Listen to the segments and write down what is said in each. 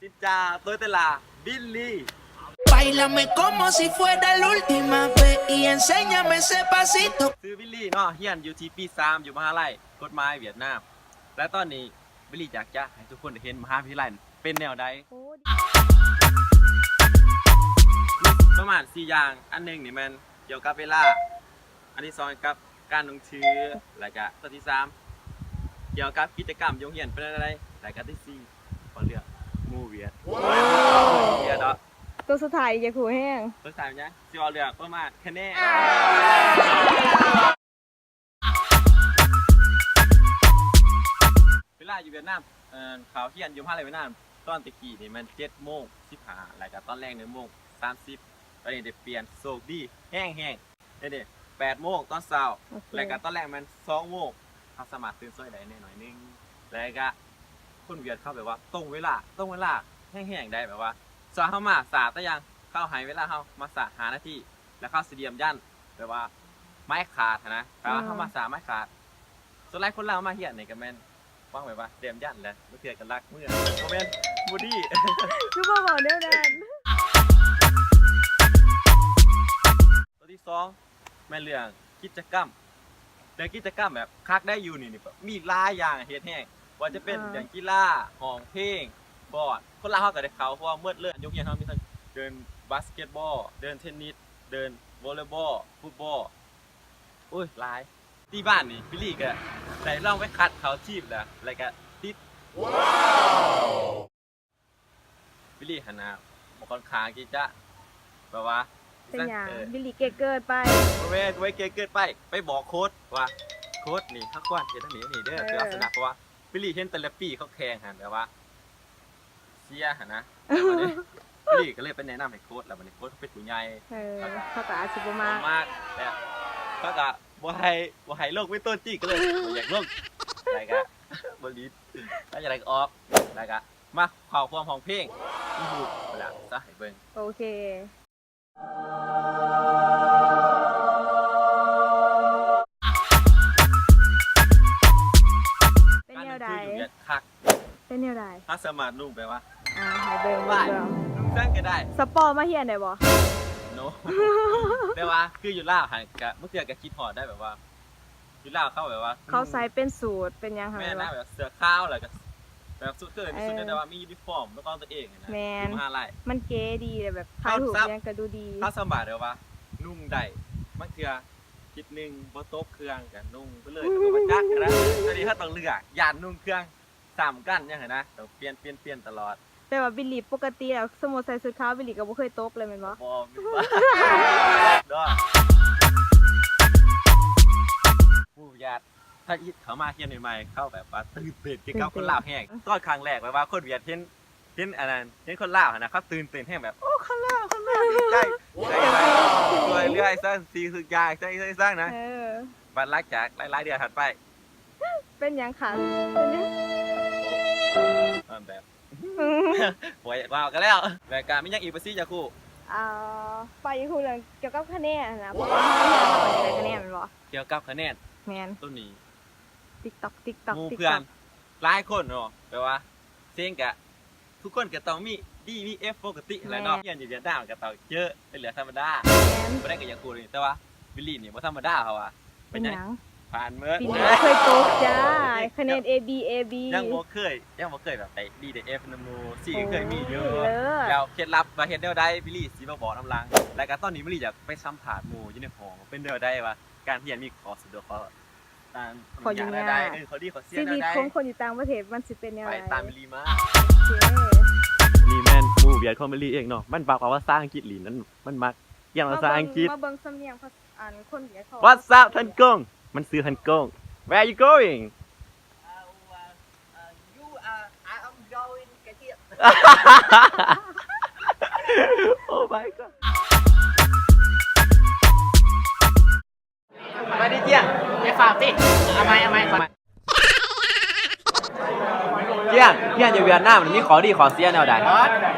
ຊິນຈາວ ໂຕຍເຕລາ ບິນລີ Báilame como si fuera la última vez y enséñame ese pasito. ຊື່ບິນລີເນາະ ຮຽນຢູ່ທີ່ປີສາມ ຢູ່ມະຫາໄລກົດໝາຍຫວຽດນາມ ແລະ ຕອນນີ້ບິນລີຢາກຈະໃຫ້ທຸກຄົນໄດ້ເຫັນມະຫາວິທະຍາໄລເປັນແນວໃດ. ປະມານສີ່ຢ່າງ ອັນໜຶ່ງນີ້ແມ່ນກ່ຽວກັບເວລາ ອັນທີສອງກັບການລົງຊື່ ແລ້ວກະຕົວທີສາມກ່ຽວກັບກິດຈະກຳຢູ່ໂຮງຮຽນເປັນແນວໃດ ແລ້ວກະທີສີ່ເວົ້າເລື່ອງໝູ່ຫວຽດ. ຫວຽດເນາະ ຕົວສຸດທ້າຍຢາກຮູ້ແຮງ ຕົວສຸດທ້າຍຫຍັງ ຊິເວົ້າເລື່ອງປະມານຄະແນນ. ເວລາຢູ່ຫວຽດນາມ ເອີ ເຂົ້າຮຽນຢູ່ມະຫາໄລຫວຽດນາມ ຕອນແຕ່ກີ້ນີ້ແມ່ນເຈັດໂມງສິບຫ້າ ແລ້ວກະຕອນແລງໜຶ່ງໂມງສາມສິບ ຕອນນີ້ໄດ້ປ່ຽນ ໂຊກດີແຮງໆ ເດ ແປດໂມງຕອນເຊົ້າ ໂອເຄ ແລ້ວກະຕອນແລງແມ່ນສອງໂມງ ເຮົາສາມາດຕື່ນສວຍໄດ້ແດ່ໜ້ອຍໜຶ່ງ ແລ້ວກະຄົນຫວຽດເຂົາແບບວ່າຕົງເວລາ ຕົງເວລາແຮງໆ ໄດ໋ ແບບວ່າສ່ວນເຮົາມາຊ້າຕະຢ່າງ ເຂົາໃຫ້ເວລາເຮົາມາຊ້າຫ້ານາທີ ແລ້ວເຂົາຊິດຽມຢັນ ແບບວ່າໄມ້ຂາດຫັ້ນນະ ຖ້າວ່າເຮົາມາຊ້າໄມ້ຂາດ. ສ່ວນຫຼາຍຄົນລາວມາຮຽນນີ້ກະແມ່ນຫວັງແບບວ່າດຽມຢັນແຫຼະ ບາງເທື່ອກະລັກເມືອ ບໍ່ແມ່ນ ບໍ່ດີ ຄືບໍ່ເວົ້າແນວນັ້ນ. ຕົວທີສອງແມ່ນເລື່ອງກິດຈະກຳ ເລື່ອງກິດຈະກຳແບບຄັກໄດ໋ ຢູ່ນີ້ນີ້ແບບມີຫຼາຍຢ່າງໃຫ້ເຮັດແຮງ ບໍ່ວ່າຈະເປັນເລື່ອງກິລາ ຮ້ອງເພງ ບອດ ຄົນລາວເຮົາກະໄດ້ເຂົ້າຮ່ວມໝົດເລີຍ. ໂຮງຮຽນເຮົາມີທັງເດີ່ນບາສເກັດບອລ ເດີ່ນເທັນນິດ ເດີ່ນວໍເລບອລ ຟຸດບອລ ໂອ້ຍ ຫຼາຍ. ທີ່ບ້ານນີ້ ບິລລີກະໄດ້ລອງໄປຄັດເຂົ້າທີມແລ້ວ ແລ້ວກະຕິດ. ບິລລີຫັ້ນນະ ບໍ່ຄ່ອນຂ້າງທີ່ຈະແບບວ່າ ເປັນຫຍັງ ເອີ ບິລລີເກັ່ງເກີນໄປ? ບໍ່ແມ່ນ ບໍ່ໄດ້ເກັ່ງເກີນໄປ ໄປບອກໂຄດວ່າ ໂຄດນີ້ເຮົາຄວນເຮັດອັນນີ້ ອັນນີ້ເດີ ເອີ ເພື່ອເອົາຊະນະ ເພາະວ່າບິລລີເຫັນແຕ່ລະປີເຂົາແຂ່ງຫັ້ນແບບວ່າ ເຊຍຫັ້ນນະ ແລ້ວບັດນີ້ ບີກະເລີຍໄປແນະນຳໃຫ້ໂຄດ ແລ້ວບັດນີ້ໂຄດເຂົາເປັນຜູ້ໃຫຍ່ ເອີ ເຂົາກະອາດຊິບໍ່ມັກ ບໍ່ມັກ ແລ້ວເຂົາກະບໍ່ໃຫ້ ບໍ່ໃຫ້ລົງເປັນຕົວຈິງ ກະເລີຍບໍ່ຢາກລົງ ແລ້ວກະບໍ່ຫຼິ້ນ ແລ້ວຈັ່ງໃດກະອອກ ແລ້ວກະມາເຂົ້າຮ່ວມຮ້ອງເພງ ຢູທູບ ພຸ້ນລະ ຊະໃຫ້ເບິ່ງ ໂອເຄ. ເປັນແນວໃດ? ການໜຸ່ງຄືຢູ່ຫວຽດຄັກ ເປັນແນວໃດ? ເຮົາສາມາດນຸ່ງແບບວ່າ ອ່າ ໃຫ້ເບິ່ງ ເບິ່ງ ນຸ່ງຈັ່ງໃດກະໄດ້ ສະປອມາຮຽນໄດ້ບໍ່? ໂນ ແຕ່ວ່າຄືຢູ່ລາວຫັ້ນກະ ບາງເທື່ອກະຄິດຮອດໄດ໋ ແບບວ່າ ຢູ່ລາວເຂົາແບບວ່າ ເຂົາໃສ່ເປັນສູດເປັນຫຍັງຫັ້ນ ແມ່ນນະ ແບບເສື້ອຂາວ ແລ້ວກະແບບສູດຄື ເອີ ສູດແບບວ່າມີຢູນິຟອມເປັນຂອງຕົວເອງຫັ້ນນະ ແມ່ນ ຢູ່ມະຫາໄລ ມັນເກດີ ແລ້ວແບບຖ່າຍຮູບຫຍັງກະດູດີ ເຮົາສາມາດແບບວ່ານຸ່ງໄດ້ ບາງເທື່ອທິດໜຶ່ງບໍ່ຕົກເຄື່ອງກະນຸ່ງໄປເລີຍ ກະບໍ່ຈັກນະ ຕອນນີ້ເຮົາຕ້ອງເລືອກ ຢ້ານນຸ່ງເຄື່ອງຊ້ຳກັນຫຍັງຫັ້ນນະ ຕ້ອງປ່ຽນ ປ່ຽນ ປ່ຽນຕະຫຼອດ ແປວ່າບິລລີປົກກະຕິແລ້ວ ສົມມຸດໃສ່ຊຸດຂາວ ບິລລີກະບໍ່ເຄີຍຕົກເລີຍແມ່ນບໍ່? ບໍ່ ເນາະ ໝູ່ຫວຽດ ຖ້າເຂົ້າມາຮຽນໃໝ່ໆ ເຂົາແບບວ່າຕື່ນເຕັ້ນກ່ຽວກັບຄົນລາວແຮງ ຕອນຄັ້ງແລກແບບວ່າຄົນຫວຽດເຫັນ ເຫັນອັນນັ້ນ ເຫັນຄົນລາວຫັ້ນນະ ເຂົາຕື່ນເຕັ້ນແຮງແບບ ໂອ້ ຄົນລາວ ຄົນລາວ ດີໃຈ ຊ່ວຍເຫຼືອ ອີ່ຫຍັງ ທຸກຢ່າງ ອີ່ຫຍັງນະ ເອີ ບາດຫຼັງຈາກຫຼາຍໆເດືອນຖັດໄປ ເປັນຫຍັງຄັນ ເປັນຫຍັງ ແບບ ບໍ່ຢາກເວົ້າກະແລ້ວ ແລ້ວກະມີຫຍັງອີກ ປາຊີ ຢາກຮູ້ ອ່າ ປາຢາກຮູ້ເລື່ອງກ່ຽວກັບຄະແນນຫັ້ນນະ ເພາະວ່າເຮົາຮຽນເຮົາກະຢາກໄດ້ຄະແນນແມ່ນບໍ່? ກ່ຽວກັບຄະແນນ ແມ່ນ ໂຕນີ້ ຕິກຕ໋ອກ ຕິກຕ໋ອກ ໝູ່ເພື່ອນ ຕິກຕ໋ອກ ຫຼາຍຄົນເນາະ ແບບວ່າເສັງກະ ທຸກຄົນກະຕ້ອງມີດີ ມີເອັຟ ປົກກະຕິຫັ້ນແຫຼະເນາະ ແມ່ນ ຮຽນຢູ່ຫວຽດນາມກະຕ້ອງເຈີ ເປັນເລື່ອງທຳມະດາ ແມ່ນ ຜູ້ໃດກະຢາກຮູ້ເລີຍ ແຕ່ວ່າບິລລີນີ້ບໍ່ທຳມະດາ ເພາະວ່າ ເປັນຫຍັງ? ເປັນຫຍັງ? ຜ່ານໝົດ ບິລລີບໍ່ເຄີຍຕົກຈ້າ ຄະແນນເອບີ ເອບີ ຍັງບໍ່ເຄີຍ ຍັງບໍ່ເຄີຍແບບໄດ້ດີ ໄດ້ເອັຟນຳໝູ່ ຊີ ເຄີຍມີຢູ່ ເລີດ ແລ້ວເຄັດລັບວ່າເຮັດແນວໃດ ບິລລີຊິມາບອກນຳຫຼັງ ແລ້ວກະຕອນນີ້ບິລລີຢາກໄປສຳພາດໝູ່ຢູ່ໃນຫ້ອງ ເປັນແນວໃດ ວ່າການຮຽນມີຂໍ້ສະດວກ ຂໍ້ ການ ຂໍ້ຫຍຸ້ງຍາກ ເອີ ຂໍ້ດີຂໍ້ເສຍ ຊີວິດຂອງຄົນຢູ່ຕ່າງປະເທດມັນຊິເປັນແນວໃດ ໄປຕາມບິລລີມາ ໂອເຄ ນີ້ແມ່ນໝູ່ຫວຽດຂອງບິລລີເອງເນາະ ມັນມັກເວົ້າພາສາອັງກິດ ລີ້ນ ມັນມັກ ຮຽນພາສາອັງກິດ ມາເບິ່ງສຳນຽງພາສາ ອັນຄົນຫວຽດເຂົາ What's up ທັນກົງ ມັນຊື່ທັນກົງ Where you going? Uh, uh, uh, you, uh, I am going to get it. Oh my god. ສະບາຍດີຈ້ຽງ ໄປຝາກຕິ ເອົາໃໝ່ ເອົາໃໝ່ ຈ້ຽງ ຮຽນຢູ່ຫວຽດນາມມີຂໍ້ດີຂໍ້ເສຍແນວໃດ?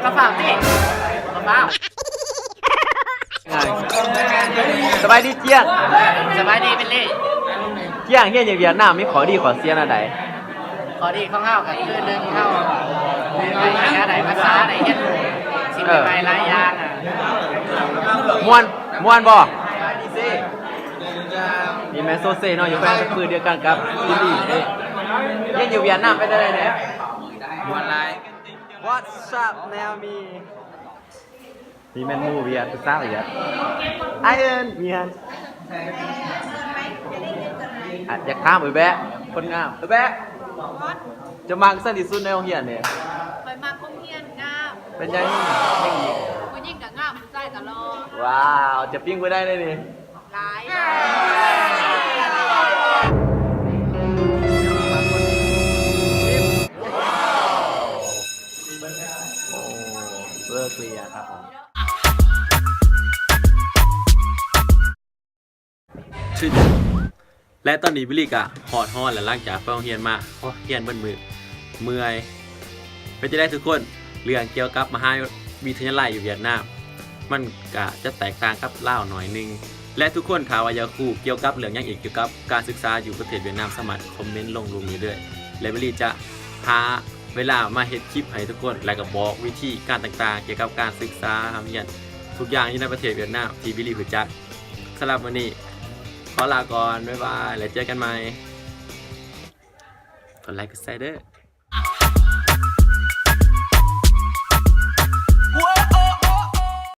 ກະຝາກຕິ ກະຝາກ ສະບາຍດີຈ້ຽງ ສະບາຍດີບິລລີ ຈ້ຽງ ຮຽນຢູ່ຫວຽດນາມມີຂໍ້ດີຂໍ້ເສຍແນວໃດ? ຂໍ້ດີຂອງເຮົາກໍຄື ໜຶ່ງ ເຮົາໄດ້ ໄດ້ພາສາ ໄດ້ຮຽນຮູ້ສິ່ງໃໝ່ໆຫຼາຍຢ່າງ. ມ່ວນ ມ່ວນບໍ່? ນີ້ແມ່ນໂຊເຊເນາະ ຢູ່ແຂວງອັດຕະປື ດຽວກັນກັບ ບິລລີເດ້. ຮຽນຢູ່ຫວຽດນາມເປັນຈັ່ງໃດແດ່? ມ່ວນຫຼາຍ. What's up, Naomi? ນີ້ແມ່ນໝູ່ຫວຽດ ຜູ້ສາວຫວຽດ. ອ້າຍເອີ້ນ ໝຽນ. ອາດຢາກຖາມເອື້ອຍແບະ ຄົນງາມ ເອື້ອຍແບະ ເຈົ້າມັກໃຜທີ່ສຸດໃນໂຮງຮຽນນີ້? ຂ້ອຍມັກໂຮງຮຽນງາມ. ເປັນຫຍັງ? ຜູ້ຍິງກໍງາມ ຜູ້ຊາຍກໍຫຼໍ່. ວ້າວ ເຈົ້າປີ້ງຜູ້ໃດແດ່ນີ້? ຫຼາຍ. ໂອ້ ເລີກຮຽນຄັບຜົມ. ແລະ ຕອນນີ້ບິລລີກໍຮອດຮອນແລ້ວ ຫຼັງຈາກໄປໂຮງຮຽນມາ. ໂອ້ ຮຽນເບິດມື້ ເມື່ອຍ. ເປັນຈັ່ງໃດທຸກຄົນ? ເລື່ອງກ່ຽວກັບມະຫາວິທະຍາໄລຢູ່ຫວຽດນາມ ມັນກະຈະແຕກຕ່າງກັບລາວໜ້ອຍໜຶ່ງ ແລະ ທຸກຄົນຖ້າວ່າຢາກຮູ້ກ່ຽວກັບເລື່ອງຫຍັງອີກກ່ຽວກັບການສຶກສາຢູ່ປະເທດຫວຽດນາມ ສາມາດຄອມເມັນລົງລຸ່ມນີ້ເລີຍ ແລະ ບິລລີຈະຫາເວລາມາເຮັດຄລິບໃຫ້ທຸກຄົນ ແລະ ກໍບອກວິທີການຕ່າງໆກ່ຽວກັບການສຶກສາຮ່ຳຮຽນ ທຸກຢ່າງຢູ່ໃນປະເທດຫວຽດນາມທີ່ບິລລີຮູ້ຈັກ. ສຳລັບມື້ນີ້ຂໍລາກ່ອນ ບາຍບາຍ ແລະ ເຈີກັນໃໝ່. ກົດໄລກ໌ ກົດແຊເດີ້.